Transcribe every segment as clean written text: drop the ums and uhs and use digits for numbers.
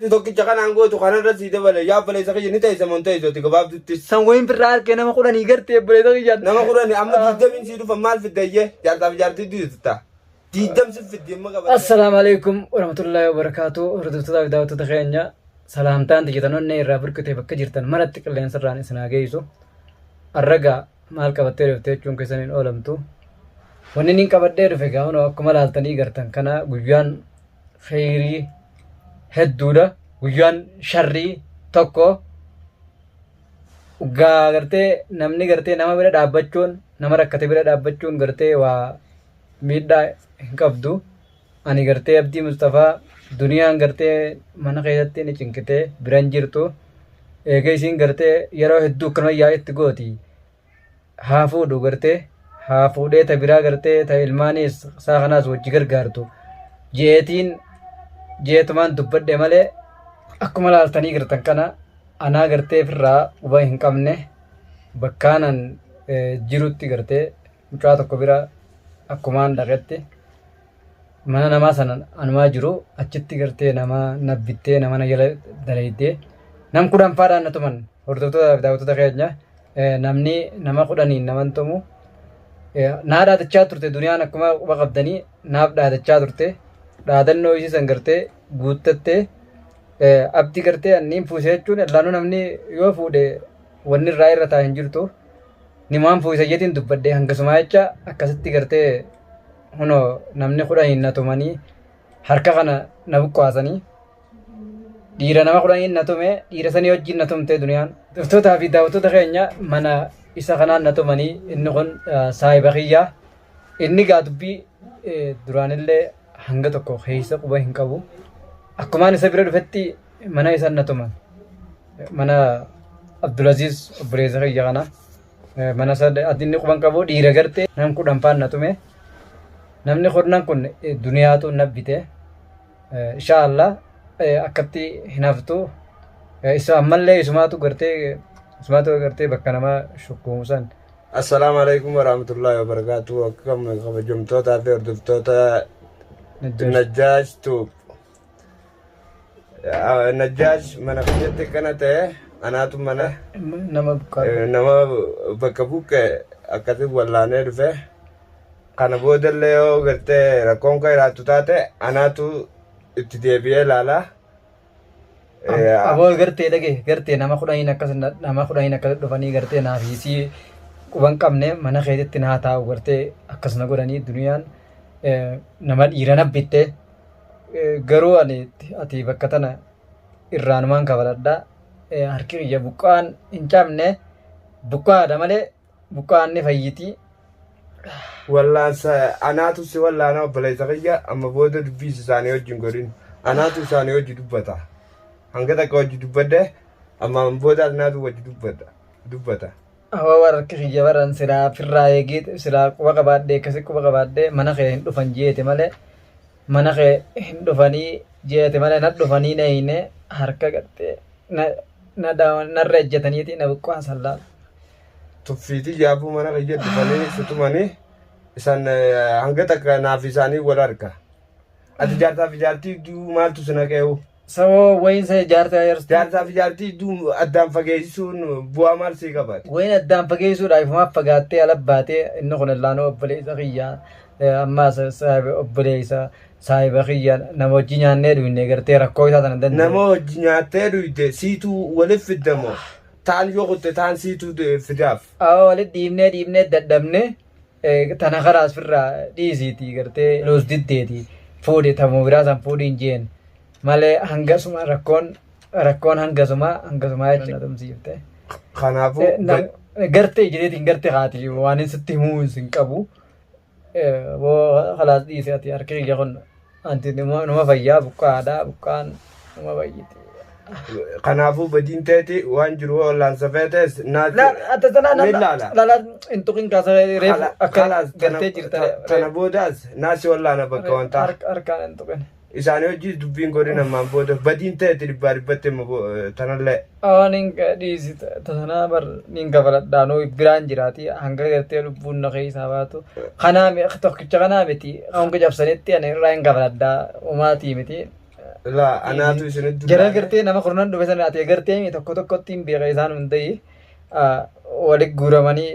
Tokkicha kanaan gootu kanarra sii dabale yaa obboleessa kiyya ni teessa moo hin teessu ati gabaabdutti. San wayin birraa harkee nama kudhanii gartee obboleessa kiyya. Nama kudhani amma diidamiin sii dhufa maal fidda iyyee jaartaaf jaartii diidata. Diidam si fiddi amma qabattee. Assalaamu alaikum warahmatullaahi wabarakaatu hordoftoota fi daawwattoota keenya salaamtaan tiyya onnee irraa burqite bakka jirtan maratti qilleensa irraan isin haa geessu. Arragaa maal qabattee dhufte jechuun keessan hin oolamtu. Wanni inni qabadhee dhufe gaa kunoo akkuma laaltanii gartan kana guyyaan kheyrii hedduudha. Guyyaan sharrii tokko gaa gartee namni gartee nama bira dhaabbachuun nama rakkate bira dhaabbachuun gartee waa miidhaa hin qabdu. Ani gartee Abdii Musxafaa duniyaan gartee mana keessatti ni cinqitee biran jirtu. Eega isiin gartee yeroo hedduu akkanuma yaa'itti gooti. Haa fuudhu gartee haa fuudhee ta biraa gartee ta ilmaaniis isaa kanaas wajji gargaartu. Jeetiin jeetumaan dubbadhe malee akkuma laaltanii gartan kana anaa gartee firraa quba hin qabne bakkaanan jirutti gartee mucaa tokko bira akkumaan dhaqetti mana namaa sana anumaa jiru achitti gartee nama na bittee nama na jala dalaydee nam kudhan faadhaan na tuman hordoftoota fi daawwattoota keenya namni nama kudhaniin naman tumu naa dhaadachaa turte duniyaan akkuma quba qabdanii naaf dhaadachaa turte dhaadannoo isii san gartee guuttattee abdii gartee anniin fuuse jechuun ellaanuu namni yoo fuudhe wanni irraa irra taa hin jirtu nimaan fuuse jetiin dubbadhe hangasumaa jecha akkasitti gartee hunoo namni kudhaniin na tumanii harka kana na buqqaasanii dhiira nama kudhaniin na tume dhiira sanii wajjin na tumte duniyaan. Duftootaa fi daawwattoota keenya mana isa kanaan na tumanii inni kun saahiba kiyyaa inni gaa dubbii duraanillee hanga tokko keessa quba hin qabu. Akkumaan isa bira dhufetti mana isa na tuman. Mana Abdulaziz obboleessa kiyya kana. Mana isa inni quba hin qabu dhiira gartee nam kudhan faan na tume. Namni kurnan kun duniyaatu na bite. Inshaa Allah akkatti hin haftu. Isa ammallee isumaatu gartee isumaatu gartee bakka nama shukkuumu san. Assalaamu alaikum warahmatullahi wabarakatuh. Akkam kabajamtootaa fi hordoftoota Najjaash Tube. Najjaash mana kiyyatti akkana ta'e anaatu mana Nama buqqaa. nama bakka buqqe akkasi wallaanee dhufe. Kana boodallee yoo gartee rakkoon kan jiraattu taate anaatu itti deebi'ee ilaala. Aboo gartee dhage gartee nama kudhaniin akkas nama kudhaniin akkas dhufanii gartee naaf isii quban qabne mana keetitti naa taa'u gartee akkas na godhanii duniyaan nama dhiira na bitte garuu ani ati bakka tana irraanumaan kafaladha harki kiyya buqqaan hin cabne buqqaadha malee buqqaan ni fayyiti. Wallaansa anaatu si wallaana obboleessa kiyya amma booda dubbiis isaanii wajjin godhin anaatu isaanii wajji dubbata hanga takka wajji dubbadhe amma booda anaatu wajji dubbata dubbata. Awwa harki kiyya baran silaa firraa eegee silaa quba qabaadhee akkasi quba qabaadhee mana kee hin dhufan jeete malee mana kee hin dhufanii jeete malee na dhufanii na hiine harka gartee na na narra ejjetaniiti na buqqaasan laal. Tuffiitii yaabuu mana kiyya dhufanii si tumanii isaan hanga takka naaf isaanii wal arga. Ati jaarsaa fi jaartii idduu maaltu si naqeewu? Sababa wayiin sa jaartaa jaartii. Jaarsaa fi jaartii idduu addaan fageessisuun bu'aa maal sii qabaate? Wayiin addaan fageessuudhaaf ifumaaf fagaattee ala baatee inni kun illaanoo obboleessa kiyya ammaas obboleessa saahiba kiyya nama hojii nyaannee dhuyne gartee rakkoo isaa sana danda'e. Nama hojii nyaattee dhuyde siitu waliif fiddamoo? Taan yoo kutte taan siitu fidaaf. Awwa walitti dhiibnee dhiibnee dadhabne tana karaas firraa dhiisiiti gartee nuus diddeeti fuudhi tamuu biraa san fuudhi hin jeen malee hangasuma rakkoon rakkoon hangasuma hangasuma jechuudha tumsiifte. Kanaafuu Gartee jireetiin gartee haati waan hin sitti himuu hin qabu. Boo kalaas dhiise ati harki kiyya kun anti numa fayyaa buqqaadha buqqaan numa fayyiti. Kanaafuu badiin teeti waan jiru wallaansa feetes naati. Ni laala. Lala hin tuqin kaasa reefu akka gartee jirta. Tana boodaas naasi wallaana bakka wantaa. Harkaan hin tuqin. Isaanii hojii dubbiin godhin ammaan booda badiin teeti dhibbaa dhibbatti amma tanallee. Awaan hin dhiisi tasanaa bar niin kafaladhaa nuu biraan jiraati hanga gartee lubbuun na keessaa baatu kanaa tokkicha kanaa miti hanga cabsanitti ani irraa hin kafaladhaa umaatii miti. Laa anaatu isinitti Jara dullaane. gartee nama kurnan dhufe sana ati gartee tokko tokkotti hin beeka isaan hunda'ii walitti guuramanii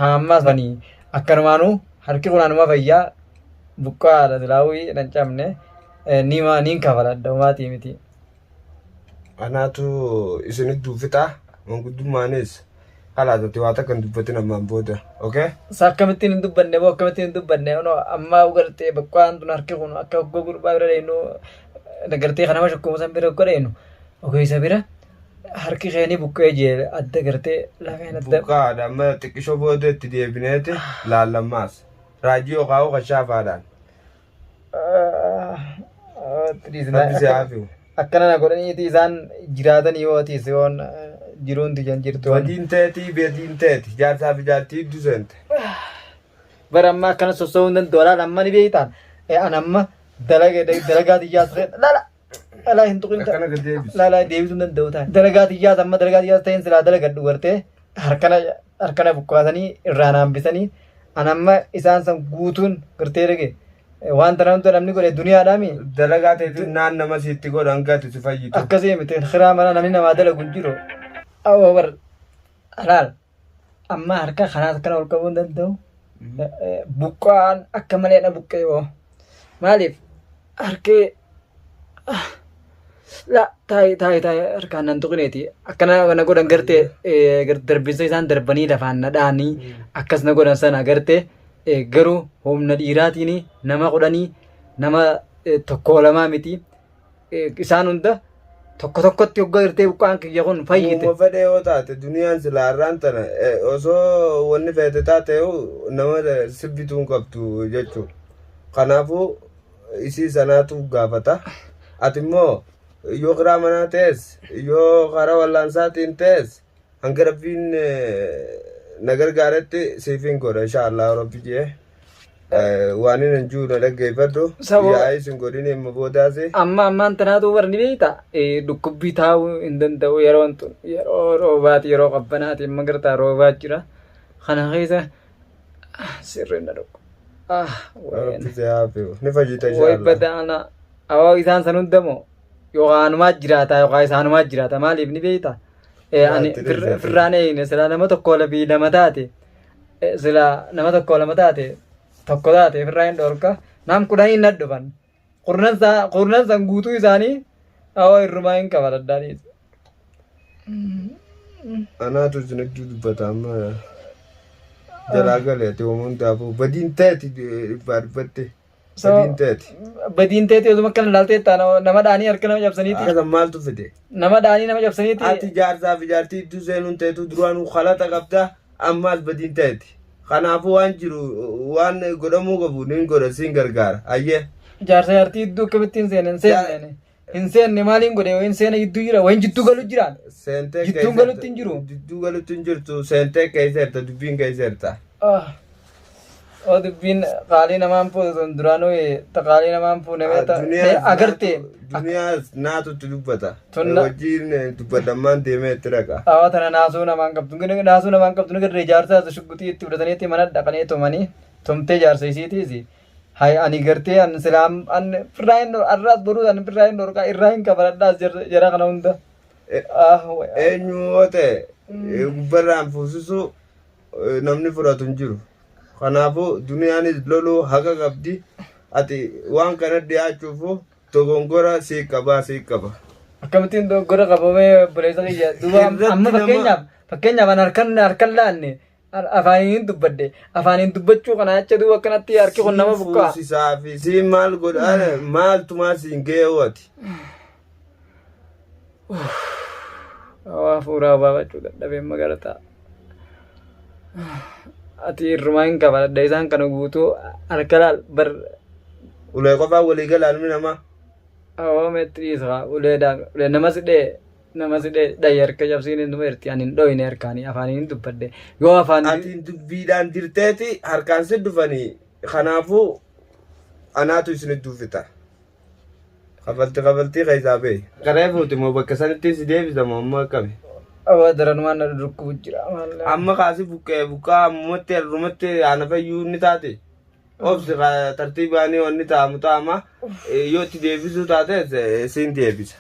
hammas banii akkanumaanuu harki kun anuma fayyaa buqqaadha silaawii nan cabne nima niin kafaladha umaatii miti. Anaatu isinitti duufixa manguddummaanis kalaas ati waa takka hin dubbatin ammaan booda okay? Sa akkamittiin hin dubbanne boo akkamittiin hin dubbanne ono ammaa gartee buqqaan tun harki kun akka hoggoo gurbaa bira dhaynu gartee kanama shukkuuma san bira hoggoo dhaynu ogeessa bira harki kee ni buqqee jee adda gartee lafeen adda. Buqqaadha amma xiqqishoo booda itti deebineeti laallammaas raajii yookaan kashaafaadhaan. Rabbi si haa fi'u. Akkana na godhaniiti isaan jiraatan yoo atiis yoon jiruun tiyyan jirtu. Badiin teeti badiin teeti jaarsaa fi jaartii hedduu seente. Bara amma akkana sossoo'uu hin danda'u laala amma ni beektaan. An amma dalagaa tiyyaas lala lala hin tuqin Akkana gad deebisi. lala deebisuu hin danda'u ta'an. Dalagaa tiyyaas amma dalagaa tiyyaas ta'een silaa dalagadhu gartee harkana harkana buqqaasanii irraa naambisanii an amma isaan san guutuun gartee dhage waan tana hunda namni godhe duniyaadhaami. Dalagaa teetiin naan nama siitti godhan gati si fayyitu. Akkasii miti kiraa mana namni namaa dalagu hin jiru. Awwa bar laal amma harka kanaas akkana ol qabuu hin danda'u. Buqqaan akka malee na buqqee hoo. Maaliif harkee la taa'i taa'i taa'i harkaan nan tuqineeti akkana na godhan gartee darbinsa isaan darbanii lafaan na dha'anii akkas na godhan sana gartee garuu humna dhiiraatiin nama kudhanii nama tokkoo lamaa miti isaan hunda tokko tokkotti hoggaa gartee buqqaan kiyya kun fayyite. Uuma fedhe yoo taate duniyaan silaa har'aan tana osoo wanni feete taate nama si bituu hin qabdu jechuudha. Kanaafuu isii sanaatu gaafata. Ati immoo yoo kiraa manaa ta'es yoo karaa wallaansaatiin ta'es hanga rabbiin na gargaaretti siif hin godha inshaallah rabbi jee. Waan inni hin jiru na dhaggeeffadhu. Yaa'ii sin godhin amma boodaasi. Amma ammaan tanaatu warri ni beekta dhukkubbii taa'uu hin danda'u yeroon tun yeroo roobaati yeroo qabbanaati amma gartaa roobaa jira. Kana keessa sirriin na dhukkuba. Ah, Rabbi si haa fi'u. Ni fayyita way inshaallah. badaana. Awaa isaan san hunda moo yookaan anumaa jiraata yookaan isaanumaa jiraata maaliif ni beekta? Ani Maal tiree firraan eegne silaa nama tokko fi lama taate silaa nama tokko lama taate tokko taate firraa hin dhorka nam kudhanii na dhufan kurnan san guutuu isaanii awaa irrumaa hin qaban addaaniis. Anaatu isin hedduu dubbata amma jalaa gale ati hooma hundaafuu badiin teeti dhibbaa dhibbatte So badiin teeti. badiin teeti osuma akkana ilaaltee nama dhaanii harka nama cabsaniiti. Akka maaltu fide? Nama dhaanii nama cabsaniiti. Ati jaarsaa fi jaartii hedduu seenuun teetu duraanuu kalata qabda ammaas badiin teeti. Kanaafuu waan jiru waan godhamuu qabu niin godha siin gargaara. Ayyee. Jaarsa jaartii hedduu akkamittiin hin seene hin seenne. Hin seenne maaliin godhe wayin seena jidduu jira wayin jidduu galu jiraan. Seentee Jidduun galutti hin jiru. Jidduu galutti hin jirtu. Seentee keessa dubbiin keessa Ah. Oo dubbiin qaalii namaan fuute sun duraanuu ta qaalii namaan fuune meeta agarte. Duniyaas naatutti dubbata. Tunna- Wajjin dubbadhammaan deemee itti dhaqa. Awwa tana naasuu namaan qabdu naasuu namaan qabdu ni garree jaarsa shugguxii itti fudhataniitti mana dhaqanii tumanii tumtee jaarsa isiitiisi. Hay ani gartee an silaam an firraa hin arraas boruu an firraa hin dhorkaa irraa hin kafaladhaas jara kana hunda. Ah, way- Eenyu yoo ta'e gubbarraan fuusisu namni fudhatu hin jiru. Kanaafuu duniyaanis loluu haqa qabdi. Ati waan kana dhiyaachuufu dogongora sii qabaa sii qaba. Akkamittiin dogoggora qabamee obboleessa kiyya duuba Irratti amma nama- fakkeenyaaf an harkan laanne afaaniin dubbadhe afaaniin dubbachuu kana jecha duuba akkanatti harki kun nama Siin buqqaa. fuusisaa fi siin maal godhaa maaltumaa siin ga'ee ati. Waa fuuraa baafachuu dadhabee magalataa. Ati irrumaa hin kafaladha isaan kana guutuu harka laal bar Ulee qofaa walii gala ilmi namaa. Awwa meettii isaa uleedhaan ulee nama si dhee nama si dhee dhayi harka cabsiin hin dhumeerti ani hin dhoyne harkaanii afaaniin hin dubbadhe yoo afaan Ati dubbiidhaan dirteeti harkaan si dhufanii kanaafuu anaatu isin duufita. Kafalti kafaltii keessaa bahi. Karee fuuti moo bakka sanitti si deebisa moo amma akkami? Awwa daran waan na dhukkubu jira maal Amma kaasi buqqee buqqaa ammumatti har'umatti ana fayyuu ni taate. Obsi tartiibaanii wanni ta'amu ta'ama. Yoo itti deebisuu taates siin deebisa.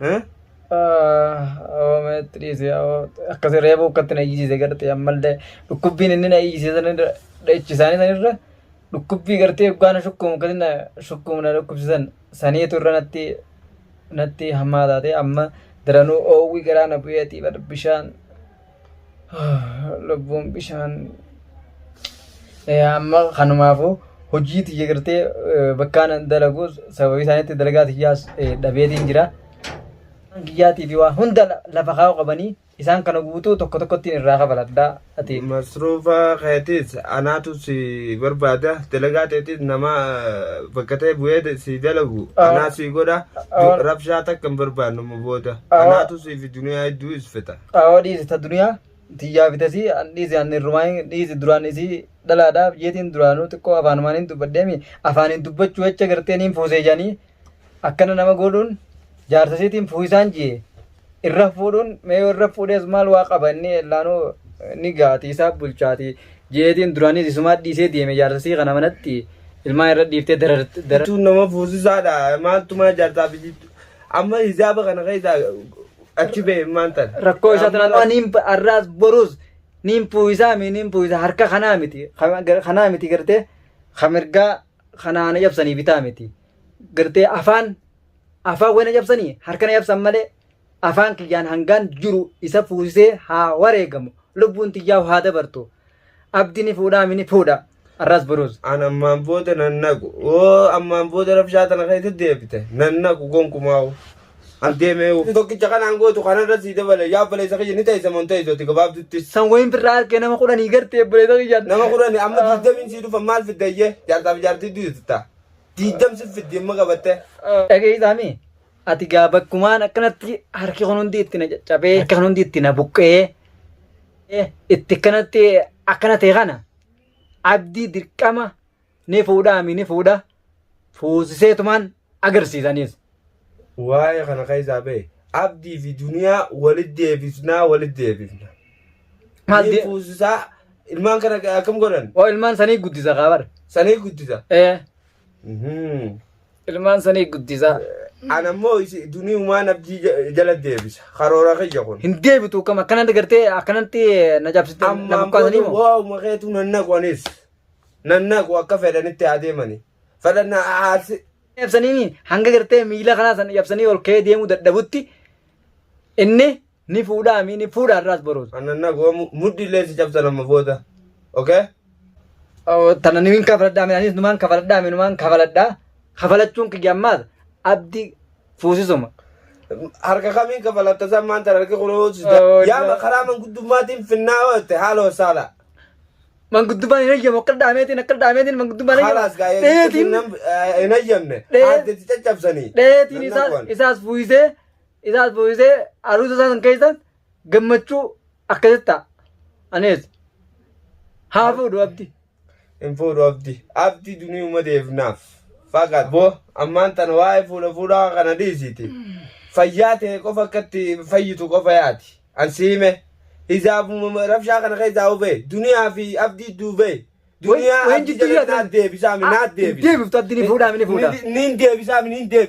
Eh? Akkasi reebuu akkatti na iyyisiise gartee ammallee dhukkubbiin inni na iyyisiise sanirra dha'ichisaanii sanirra dhukkubbii gartee hoggaa na shukkumu akkasi na shukkumu na dhukkubsisan saniitu irra natti natti hamaa taate amma daranuu oowwi garaa na bu'eetii bar bishaan lubbuun bishaan amma kanumaafuu hojii tiyya gartee bakkaan dalagu sababii isaaniitti dalagaa tiyyaas dhabeetiin jira. Kiyyaatii fi waa hunda lafa kaa'u qabanii isaan kana guutuu tokko tokkottiin irraa kafaladhaa ati. Masruufa keetis anaatu si barbaada. Dalagaa teetis nama bakka ta'e bu'ee si dalagu anaa si godha. Rabshaa takka hin barbaannu amma booda. Anaatu si fi duniyaa hedduu isfita. Awoo dhiisi ta duniyaa tiyyaa bitasi an dhiisi an irrumaa dhiisi duraan isii dhalaadhaaf jeetiin duraanuu xiqqoo afaanumaan hin dubbadheemi afaaniin dubbachuu jecha gartee niin fuusee jedhanii akkana nama godhuun jaarsa isiitiin fuusaan jee irra fuudhuun mee yoo irra fuudhees maal waa qaba inni ellaanuu ni gaati isaa bulchaati jeetiin duraanis isumaa dhiisee deeme jaarsa isii kana manatti ilmaan irra dhiiftee darar darar Tun nama fuusisaadha. Maaltumaa jaarsaa fi jiddu. Amma hijaaba kana keessa achi ba'e maal tana. Rakkoo isaa tanaan niin arraas boruus niin fuuyisaa mi niin fuuyisa harka kanaa miti kanaa miti gartee kamirgaa kanaana cabsanii bitaa miti gartee afaan afaan wayna cabsanii harka na cabsan malee afaan kiyyaan hangaan jiru isa fuusisee haa wareegamu lubbuun tiyyaa haa dabartu abdi ni fuudhaa mi ni fuudha arraas boruus. An ammaan booda nan naqu. Oo ammaan booda rabshaa tana keessa deebite. Nan naqu gonkumaa'u. An deemee tokkicha kanaan gootu kanarra sii dabale yaa obboleessa kiyya ni teessa moo hin teessu ati gabaabdutti. San wayin birraa harkee nama kudhanii gartee obboleessa kiyyaan. Nama kudhani amma diidamiin sii dhufa maal fidda iyyee jaartaa fi jaartii duuta. Diidam si fiddi amma qabatte. Dhageessaami ati gaa bakkumaan akkanatti harki kun hundi itti na caccabee harki kun hundi itti na buqqee itti akkanatti akkana ta'e kana abdii dirqama ni fuudhaami ni fuudha fuusiseetumaan agarsiisaniis. Waa'ee kana keessaa bahe abdii fi duniyaa walitti deebisnaa walitti deebifna. Maal Ni fuusisaa ilmaan kana akkam godhan? Oo ilmaan sanii guddisa kaa bar. Sanii guddisa. Ee. Mhm. Ilmaan sanii guddisa. An ammoo duniyumaan abdii jala deebisa. Karoora kiyya kun. Hin deebitu kam akkanatti gartee akkanatti na cabsite na Ammaan buqqaasanii booda moo? waa'uma keetu nan naqu anis. Nan naqu akka fedhanitti haa deemani. Fedhan aarsi. Cabsanii hanga gartee miila kanaa san cabsanii ol ka'ee deemuu dadhabutti inni ni fuudhaa mi ni fuudhaa irraas boruus. An nan naqu mudhi illee si cabsan amma booda. Okay? Tana ni kafaladhaa mi anis numaan kafaladhaa mi numaan kafaladhaa kafalachuun kiyya ammaas abdi fuusisuma. Harka kamiin kafalatta san maanta harki kunoo Oh, yaa karaa manguddummaatiin finnaa oolte haala wasaala. Manguddummaan hin eeyyamu akka dhaameetiin akka dhaameetiin manguddummaan hin Haalaas eeyyamu. gaa'ee Dheetiin hin eeyyamne. Haaddeetti caccabsanii. Dheetiin isaas fuusisee isaas fuusisee aruusa isaa san keessa gammachuu akkasitti ta'a. Anis haa fuudhu abdi. Hin fuudhu abdi. Abdi duniyuma deefnaaf. Faqat boo ammaan tana waa'ee fuudha fuudhaa kana dhiisiiti. Fayyaa ta'e qofa akkatti fayyitu qofa yaati. An siime. Hijaabuma rabshaa kana keessaa hubee duniyaa fi abdii duubee. Duniyaa Wayin abdii jidduu jala jiraatan. naat deebisaa mi naat deebisa. Deebiftu abdi ni fuudhaa mi ni fuudhaa. Niin deebisaa mi niin deebisa.